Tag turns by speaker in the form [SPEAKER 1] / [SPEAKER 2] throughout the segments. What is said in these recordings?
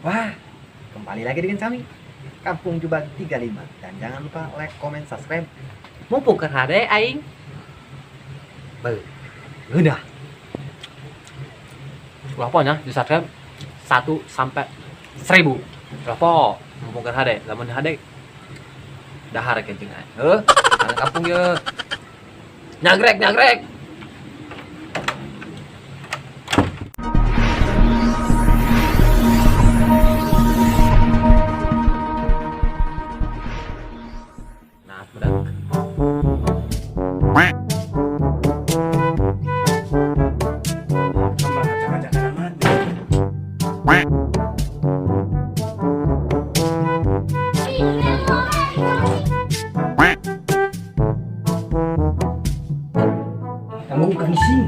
[SPEAKER 1] Wah, kembali lagi dengan kami Kampung Jubag 35. Dan jangan lupa like, comment, subscribe.
[SPEAKER 2] Mumpung keur hade aing.
[SPEAKER 1] Be. Udah.
[SPEAKER 2] Ulah nya di subscribe 1 sampai 1000. Ulah po, mumpung keur hade, lamun hade dahar ke jeung aing. Heuh, anak kampung ye. Nyagrek, nyagrek. Nah, budak.
[SPEAKER 3] Kamu bukan gising.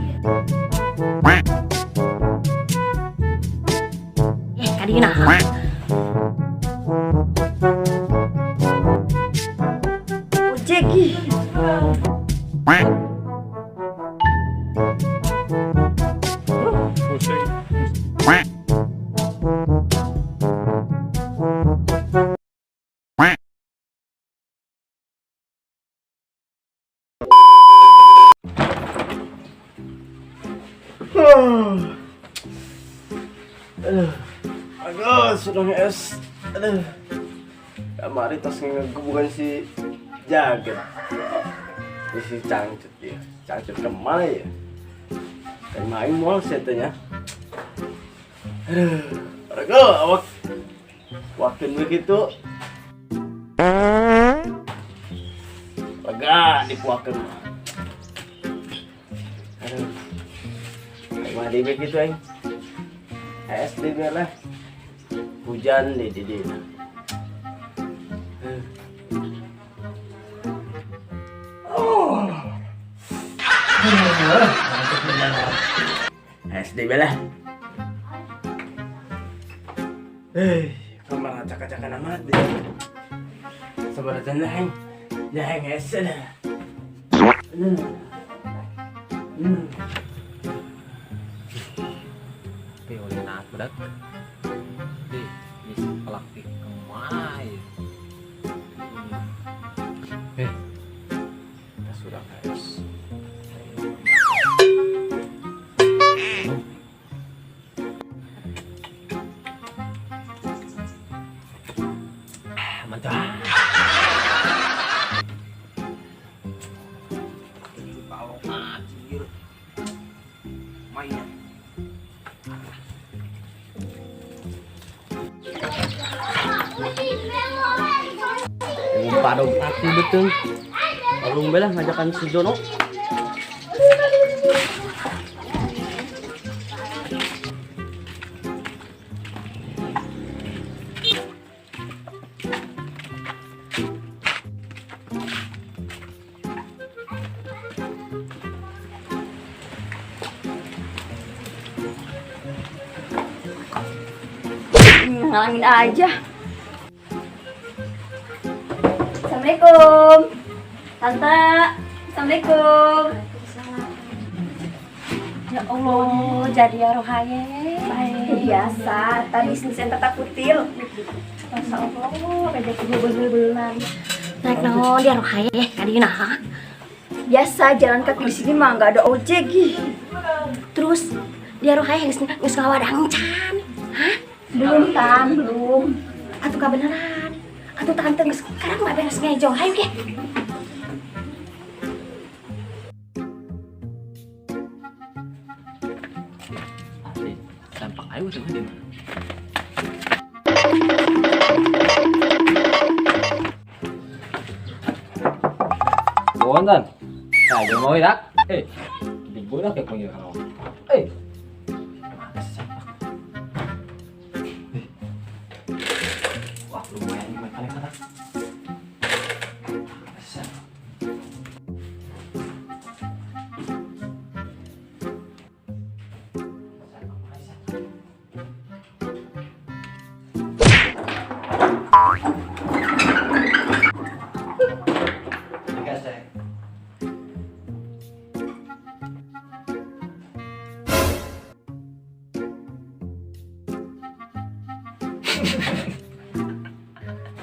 [SPEAKER 4] Eh, kadina.
[SPEAKER 5] Ojek ih.
[SPEAKER 3] Aduh, aduh, sudah es. Aduh, kamari tas ngegebukan si Jaget. Ini si Cangcut dia. Cangcut kemana ya? Dan main mall setanya. Aduh, aduh, awak waktu begitu. Lega dipuakeun mah. Aduh. Aing mah di begitu aing. SD lah. Hujan di di di. Oh. SD belah. Eh, kamar acak-acakan amat deh. Sabar aja lah, heng. Ya heng SD lah.
[SPEAKER 2] Tapi oleh naat budak. Di, di pelak di kemana ya? Eh,
[SPEAKER 3] Kita sudah guys.
[SPEAKER 2] Mantap.
[SPEAKER 3] Anjir. Mainnya. Padong aku betul. Alung belah ngajakan si Jono.
[SPEAKER 5] Ngalangin aja. Assalamualaikum. Tante. Assalamualaikum.
[SPEAKER 4] Ya Allah, jadi ya rohaye.
[SPEAKER 5] Biasa, tadi bisnis tetap kutil.
[SPEAKER 4] Masya Allah, rezeki bener-bener. Naik naon dia rohaye, kadina.
[SPEAKER 5] Biasa jalan kaki di sini mah nggak ada ojek ih.
[SPEAKER 4] Terus dia rohaye geus geus ngawadang can. Hah?
[SPEAKER 5] Belum tan, belum.
[SPEAKER 4] Atuh kabeneran. Atuh tante geus sekarang mah beres ngejo. Hayu ge.
[SPEAKER 2] Asli, tampak ayo sama di mana? Wonten. Nah, jangan mau ya. Eh, di bola kayak panggil kalau. Eh. Eh. Wah, lumayan nih makan kata.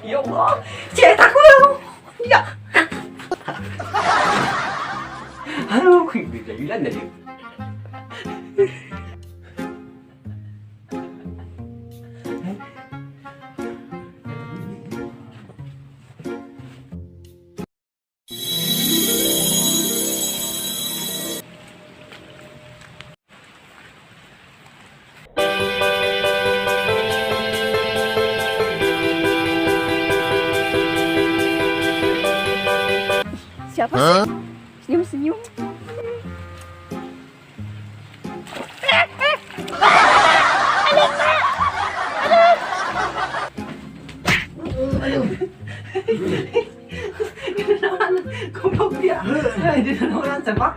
[SPEAKER 2] Ya Allah, cetak aku. Ya. Aduh, bisa bilang dah dia.
[SPEAKER 5] Siapa sih? Senyum-senyum.
[SPEAKER 2] Goblok dia. Dia orang sepak.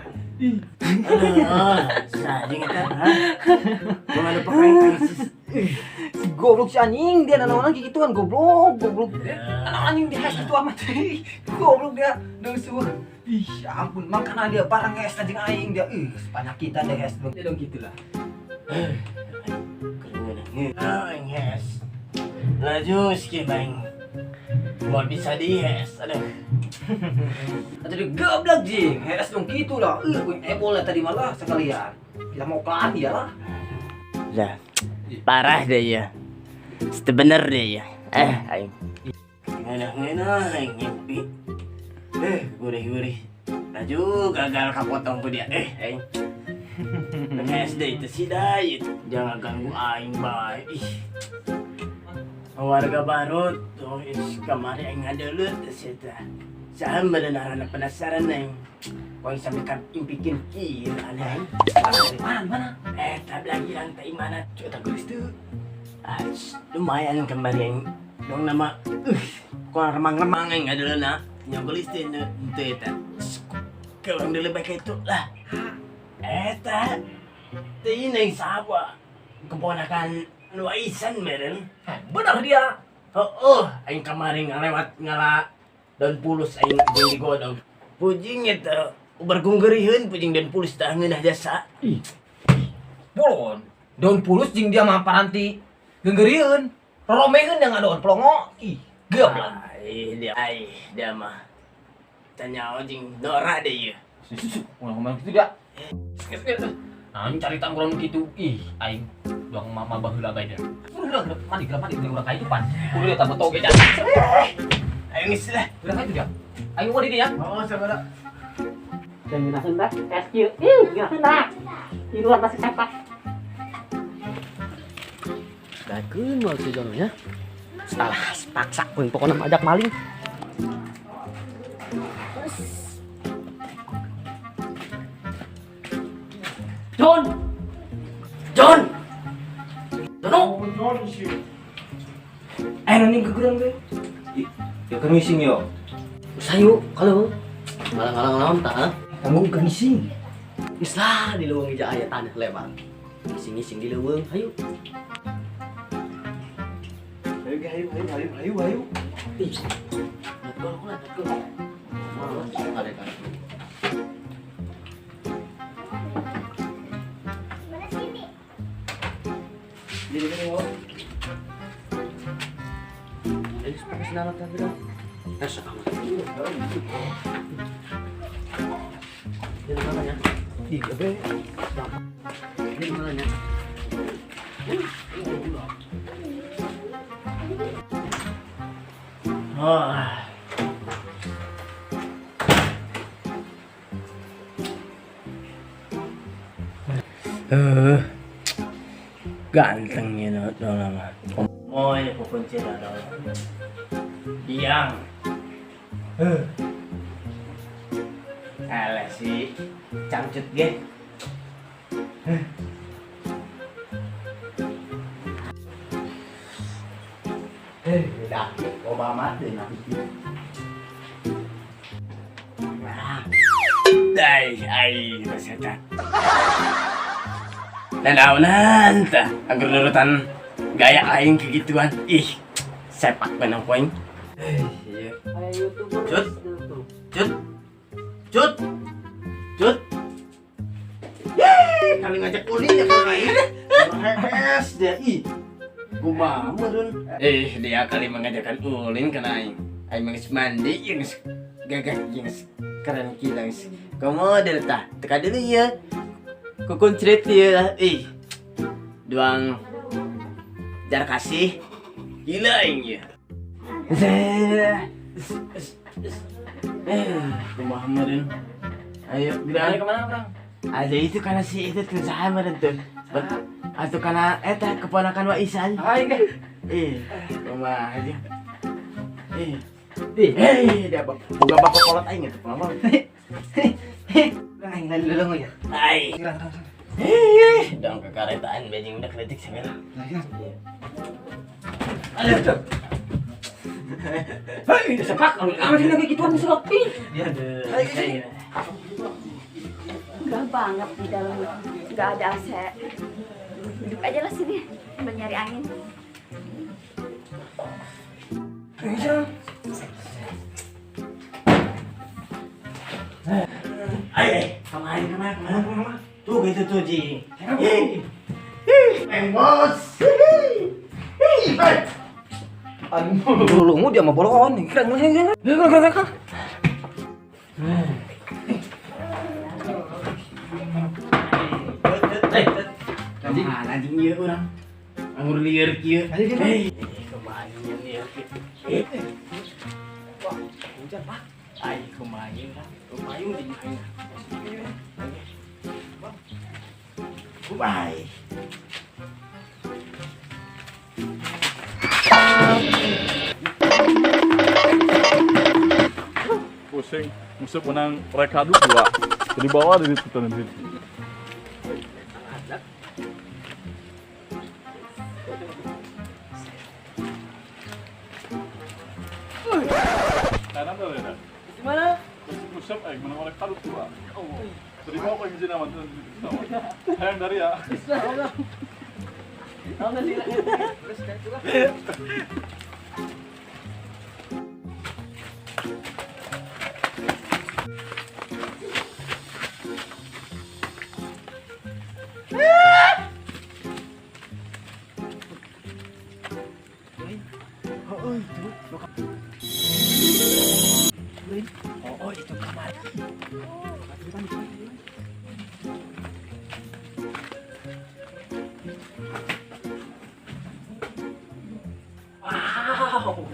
[SPEAKER 3] Saling eta, ha? Gua pakai
[SPEAKER 2] Si goblok si anjing dia nanaonan kayak gituan goblok, goblok. Anjing dia gitu amat. Goblok dia dengsu. Ih, ampun, makana dia barang es anjing aing dia. Ih, sebanyak kita deh es. Dia dong gitulah.
[SPEAKER 3] Ah, yes. Laju sikit bang. Mau bisa di hes, aduh.
[SPEAKER 2] Atau dia goblok jing, hes dong gitulah. Gue ebola tadi malah sekalian. Kita mau kelar dia lah.
[SPEAKER 3] Lah, parah deh ya. Sebener deh ya. Aing. Ngena-ngena aing ngimpi. Gurih-gurih. Laju gagal kapotong ku dia. Aing. SD itu sih dai. Jangan ganggu aing bae. Ih. Warga baru tuh is kamari aing ngadeuleuh teh sia teh. Saha bener penasaran aing. Kau sampai kan impikin kieu aneh aing.
[SPEAKER 2] Mana mana?
[SPEAKER 3] Tak lagi lang teh mana?
[SPEAKER 2] Cuy, tak geus teu.
[SPEAKER 3] Ah, lumayan kembali aing. Dong nama kau remang-remang aing ngadeuleuh nya geus teh henteu eta. Kau deuleuh bae kitu lah. Eta teh ini saha keponakan Luaisan meren.
[SPEAKER 2] Benar dia.
[SPEAKER 3] Oh, aing kamari ngalewat ngala daun pulus aing jeung digodog. Pujing eta ubar gunggeuriheun pujing daun pulus tah ngeunah jasa.
[SPEAKER 2] Ih. Bolon. Daun pulus jeung dia mah paranti geunggeurieun. Roromeheun dia ngadon plongo. Ih, geblak.
[SPEAKER 3] Ai dia ai dia mah. Tanya jeung Dora deh ieu.
[SPEAKER 2] Susu, ngomong gitu dia. Nah, cari tangkrong gitu. Ih, aing doang mama baheula bae dia. Udah, mandi, mandi, urang ka hidupan. Udah dia tambah toge jangan.
[SPEAKER 3] Ayo geus lah.
[SPEAKER 2] Udah ka itu dia. Ayo mau di dia ya.
[SPEAKER 3] Oh, sabar.
[SPEAKER 6] Dan ngeunaheun dah, SQ. Ih, ngeunaheun dah. Di luar masih sepak.
[SPEAKER 7] Dakeun wae si Jono nya. Salah paksa pun pokona mah ajak maling. John. John. Jono.
[SPEAKER 3] Nani kegeran gue.
[SPEAKER 2] Ya keur ngising yo.
[SPEAKER 7] Sayu kalau ngalang-ngalang naon tah?
[SPEAKER 3] Kamu keur ngising.
[SPEAKER 7] Geus lah di leuweung ija aya tanah lebar. Ngising-ngising di leuweung, hayu.
[SPEAKER 3] Hayu hayu hayu hayu hayu hayu.
[SPEAKER 7] Ih. Let's go lah, let's go. Ada kan.
[SPEAKER 4] Mana sini?
[SPEAKER 3] Jadi gini, wo.
[SPEAKER 7] Pakai senara tadi dah. Sama. Ini mana ya?
[SPEAKER 3] Ih, apa?
[SPEAKER 7] Ini mana ya?
[SPEAKER 3] Wah. Ganteng ya no, lama. Oh, ini kunci dah. Yang. Alah si cangcut ge. Udah, Obama deh nanti. Dai, ai, raseta. Nanaonan tah, anggur nurutan gaya aing kegituan. Ih, sepak benang poing. Iya. Cut. Cut. Cut. Cut. Yeay, kali ngajak ulin ya kalau aing. Hees dia ih. Kumaha meureun? Eh, dia kali mengajarkan ulin kana aing. Aing mah geus mandi jeung geus gagah jeung geus keren gila geus. Komo tah, teka dulu ieu. Kukuncrit ieu lah. Ih. Duang jar kasih. Gila aing ieu. Eh, kumaha meureun? Ayo,
[SPEAKER 2] Bilangnya kemana, Bang?
[SPEAKER 3] Ada itu karena si itu tuh saha meureun tuh. Atau karena eta keponakan Wa Isan.
[SPEAKER 2] Hai, ge.
[SPEAKER 3] Eh, kumaha aja. Eh. Eh, dia boga bapak kolot aing itu kumaha.
[SPEAKER 1] Aing lain lelong ya.
[SPEAKER 3] Ai.
[SPEAKER 1] Gerang, gerang.
[SPEAKER 3] Eh, dong kekaretaan bejing udah kritik segala.
[SPEAKER 2] Aduh. Hei, sepak lu. Amat lagi gituan seropi.
[SPEAKER 3] Aduh.
[SPEAKER 5] Enggak banget di dalam, nggak ada AC. Duduk aja lah sini, sambil nyari angin.
[SPEAKER 3] Ayo, kemana kemana kemana kemana? Tuh gitu tuh Ji. Hei, hei, bos. Hei, hei.
[SPEAKER 2] Aduh, lu dia mah bolon. Keren, keren, keren, keren, keren.
[SPEAKER 3] Kumaha anjing ieu urang? Anggur lieur kieu. Hei, kumaha ieu lieur kieu?
[SPEAKER 2] Wah, hujan, Pak.
[SPEAKER 3] Ai, kumaha ieu urang? Payung di aing. Bye.
[SPEAKER 8] Pusing, musuh menang mereka dua. Jadi bawa dari situ nanti. Kanan tuh ya?
[SPEAKER 6] Gimana?
[SPEAKER 8] Musuh menang mereka dua. Jadi mau kau izin sama tuh. Yang dari ya.
[SPEAKER 3] Oh, itu kamar.
[SPEAKER 2] Wow.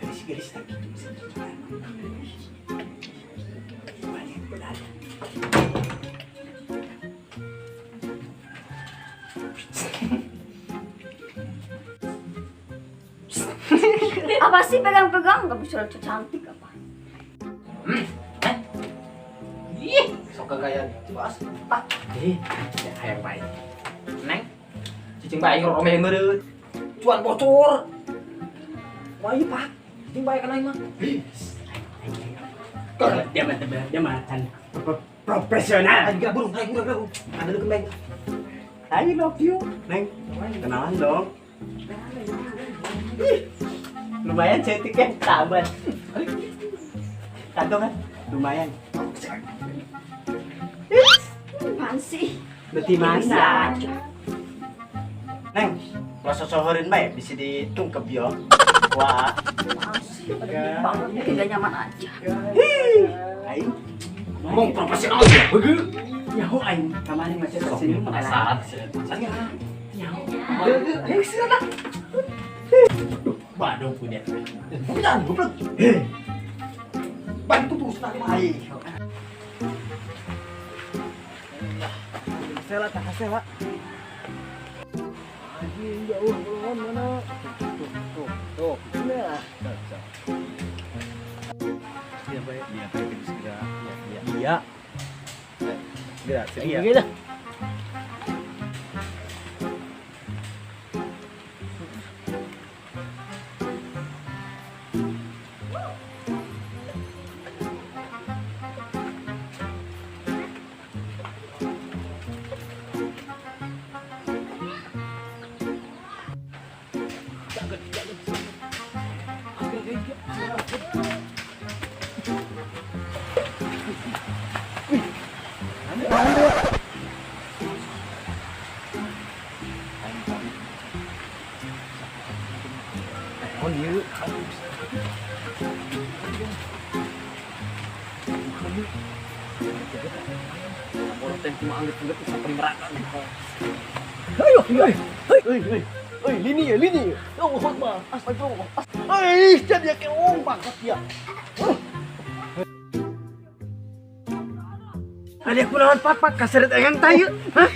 [SPEAKER 3] Garis-garis lagi itu bisa coba. Banyak benar.
[SPEAKER 5] Apa sih pegang-pegang? Nggak bisa lucu cantik apa?
[SPEAKER 2] Ih, sok kagayaan. Coba as. Pak.
[SPEAKER 3] Eh, hayang baik.
[SPEAKER 2] Neng. Cicing bae rome meureut. Cuan bocor. Wah, iya, Pak. Cicing bae kana mah.
[SPEAKER 3] Dia mah dia mah profesional.
[SPEAKER 1] Aing gerak burung, aing gerak burung. Ada lu kembang.
[SPEAKER 3] I love you, Neng. Kenalan dong. Ih, lumayan cantik ya, sahabat. Kantong kan? Lumayan.
[SPEAKER 5] Apaan sih?
[SPEAKER 3] Berarti mana? Neng, nggak sosohorin bae, bisa ditungkep yo. Wah.
[SPEAKER 5] Apaan sih? Banget, bikin gak nyaman aja.
[SPEAKER 3] Aing
[SPEAKER 2] Ngomong profesional ya. Begitu.
[SPEAKER 3] nyaho aing kamari masih kesini
[SPEAKER 2] Penasaran.
[SPEAKER 3] Nyaho.
[SPEAKER 2] Ayo sini lah.
[SPEAKER 3] Badung punya.
[SPEAKER 1] Bukan, goblok. Bantu tuh sudah
[SPEAKER 3] Ai.
[SPEAKER 1] Sela tak sela. Anjing jauh belum mana? Tuh, tuh, tuh. Nah. Iya, baik. Iya, baik segera. Iya, iya. Segera, segera.
[SPEAKER 7] Gitu. Bolot teh cuma anggap-anggap sampai merata.
[SPEAKER 3] Ayo, ayo, ayo, ayo. Oi, lini ya, lini. Allah Akbar. Astagfirullah. Oi, jadi keong banget ya. Ada kunaon papa kaseret engan tayu. Hah?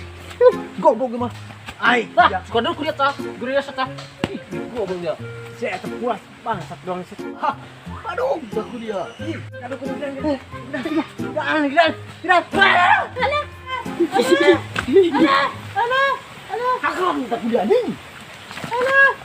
[SPEAKER 3] Goblok mah. Ai,
[SPEAKER 6] Lah, sekolah dulu kuliah tah. Kuliah tah. Ih, goblok dia.
[SPEAKER 3] Saya puas bangsat doang sih. Hah. Aduh, udah kuliah. Ih, aduh kuliah. Udah, udah, udah, udah, udah.
[SPEAKER 4] Alah. Alah. Alah.
[SPEAKER 3] Aku minta kuliah nih.
[SPEAKER 4] Alah.